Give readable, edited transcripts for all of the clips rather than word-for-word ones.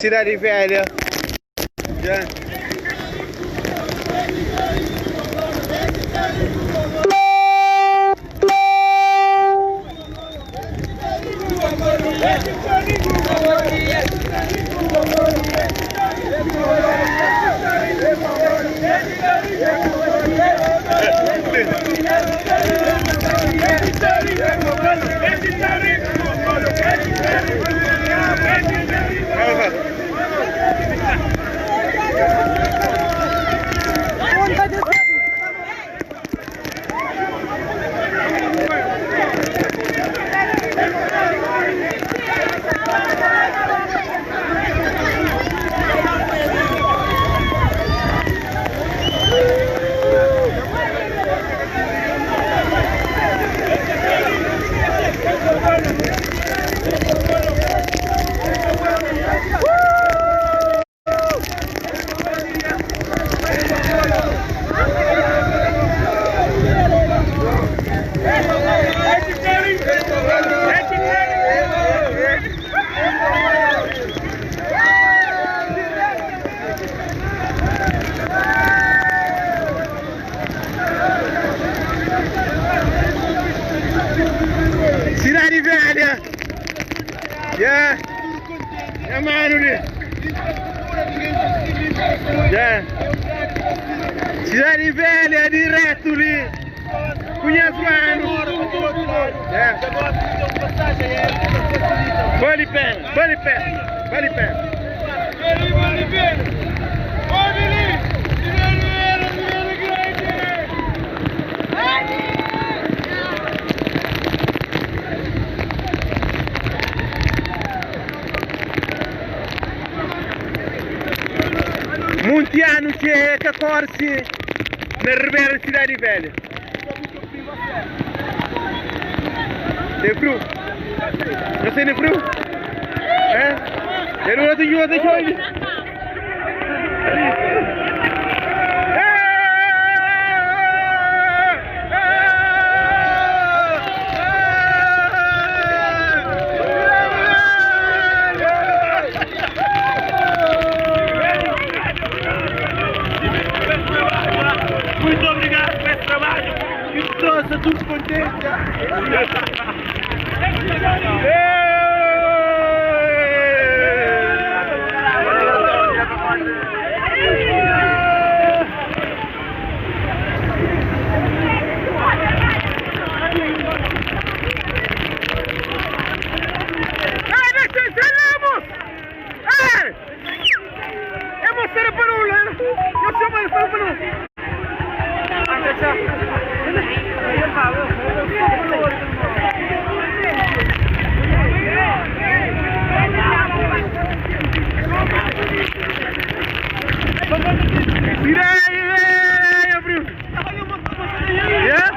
Cidade Velha. Yeah. Cidade Velha. Yeah. É mano ali. Yeah. Cidade Velha, direto ali. Conhece mano. Yeah. Vale pena, vale pena, vale pena. Vale pena. Olha ali. Muntiano que é 14 na Ribeira Cidade Velha. Tem frio? Já sei, frio? É? Eu não tenho outra coisa. Muito obrigado por esse trabalho que me trouxe a tudo contente. Ei! É mostrar para o Eu chamo ele para o Tira aí, abriu. Yeah?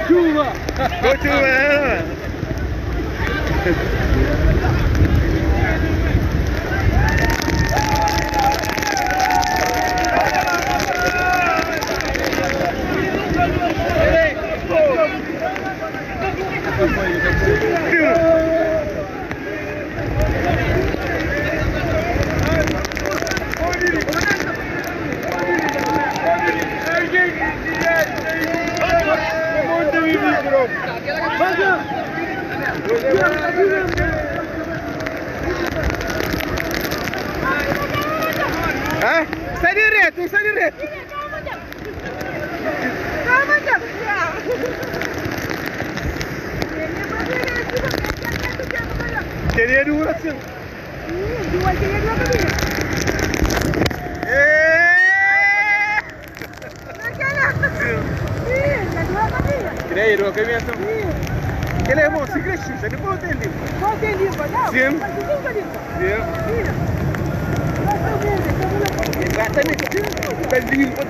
Chuva! Continua! Vamos! diretu, N sta diretu. Kel-li é dura sin. Kel-li é dura kabesa. Kel-li é bon, si kre xuxa, dipôs ten limpa. Sim. Sim. Exatamente. Ta limpa.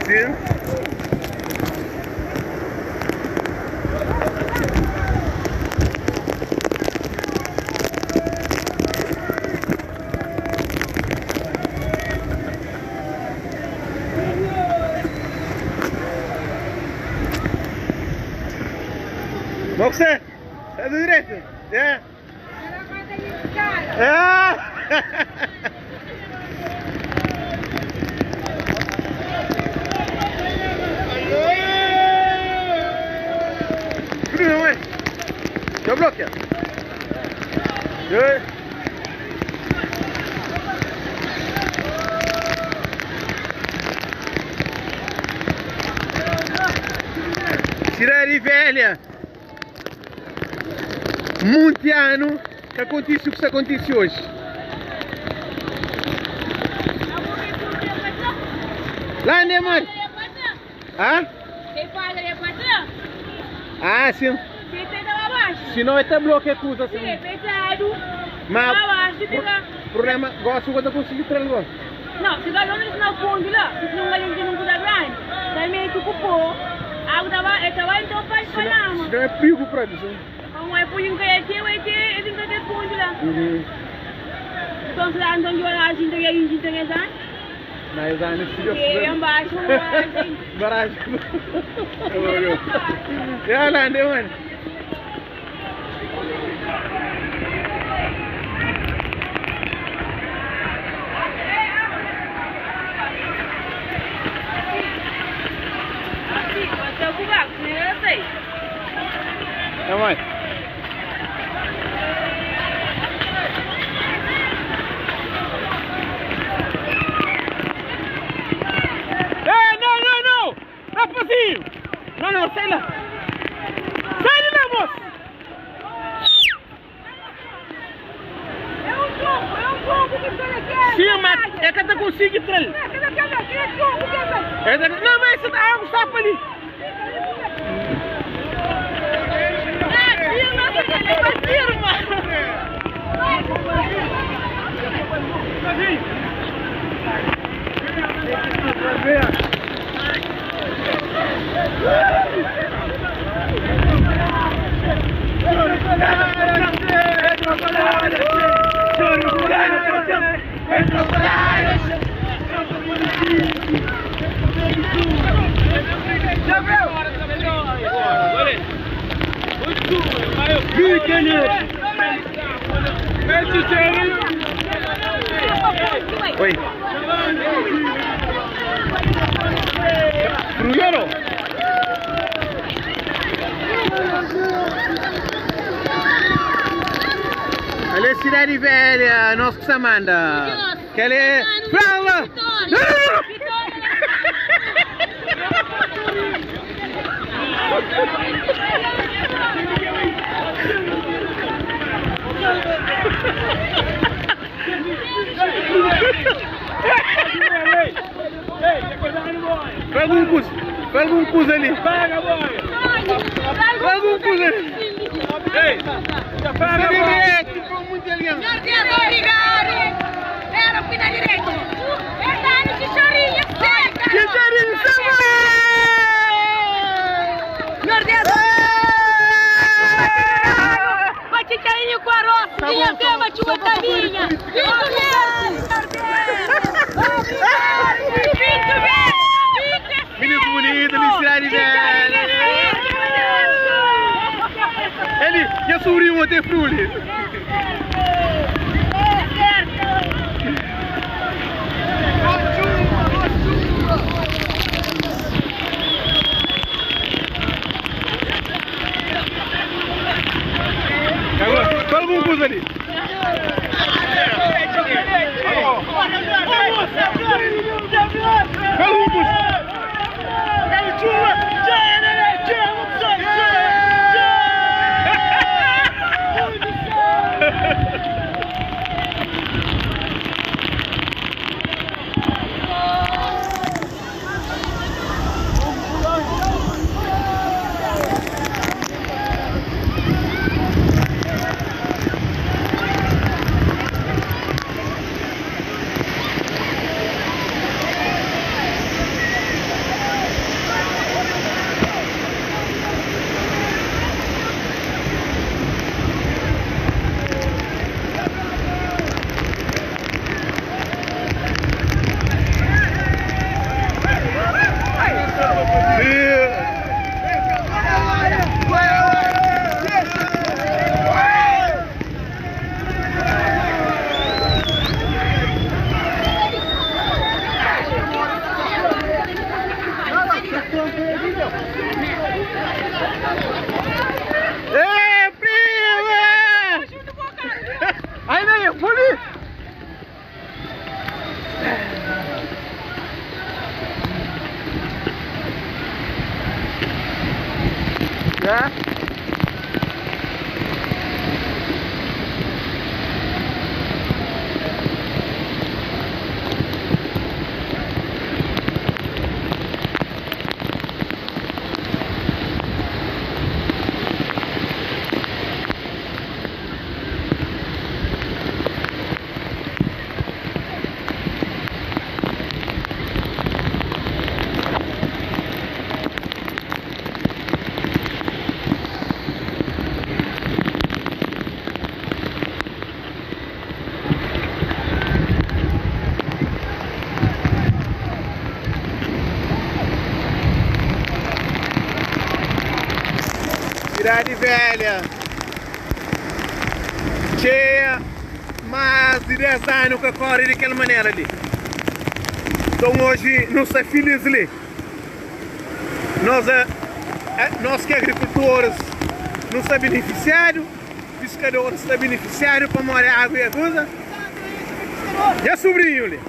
Sim. Moxe, tá tudo direito? É. É. Não é? Deixa eu bloquear. Cidade Velha. Monte ano que acontece o que acontece hoje. Lá, né, mãe? Hã? Ah, sim. Se não é até bloqueio acusa assim. Mas problema, gosto quando eu consigo trazer agora. Não, se galera não fundo lá, se não galera não cuida grande, também tu ocupou. Água tava então faz falar. Se não é perigo para isso. Não é punho que é teu, é teu, é teu que fundo lá. Então se lá então eu lá assim, então aí então é já. Mas aí não se É embaixo, barragem. É lá, né, mano? É, mãe. Ei, não, não, não! Rapazinho! Não, não, sai lá! Sai de lá, moço! É um pouco que você quer! Sim, mas é que eu consigo entrar. Não, mas essa água está ali! Oi. Primeiro. Olha a Cidade Velha, nosso que se manda. Que ele é. Fala! Pega um cus ali. Pega, boy. Pega um cus ali. Ei, pega, direito, com muito alguém. Obrigado. Era fui na direita. Verdade, chicharinho, cerca. Chicharinho, cerca. Meu Deus. Chicharinho com arroz, minha cama, tua caminha. Pinto verde. Pinto verde. Menino bonito, de Cidade Velha. Ele, já sobrinho até fruli. Fala alguma coisa ali. Cidade Velha txeia más di 10 anu ka kóre di kel manera li. Nton oji nu sta filis li. Nos, nos ki agrikultoris nu sta benefisiadu, piskadoris sta benefisiadu pamodi agu e kuza. Nha subrinhu li.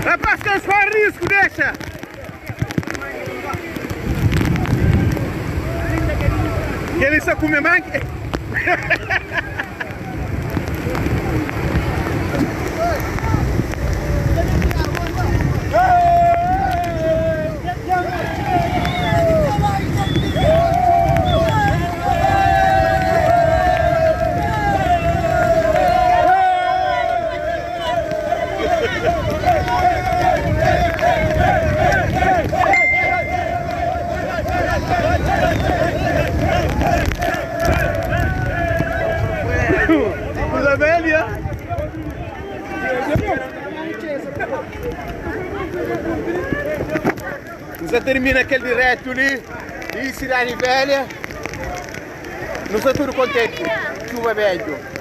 Rapaz, ka corre risco, deixa. Ele está com manque. Coisa velha. Nós termina aquele direto ali, de Cidade Velha. Nós estamos tudo contente. Chuva velho.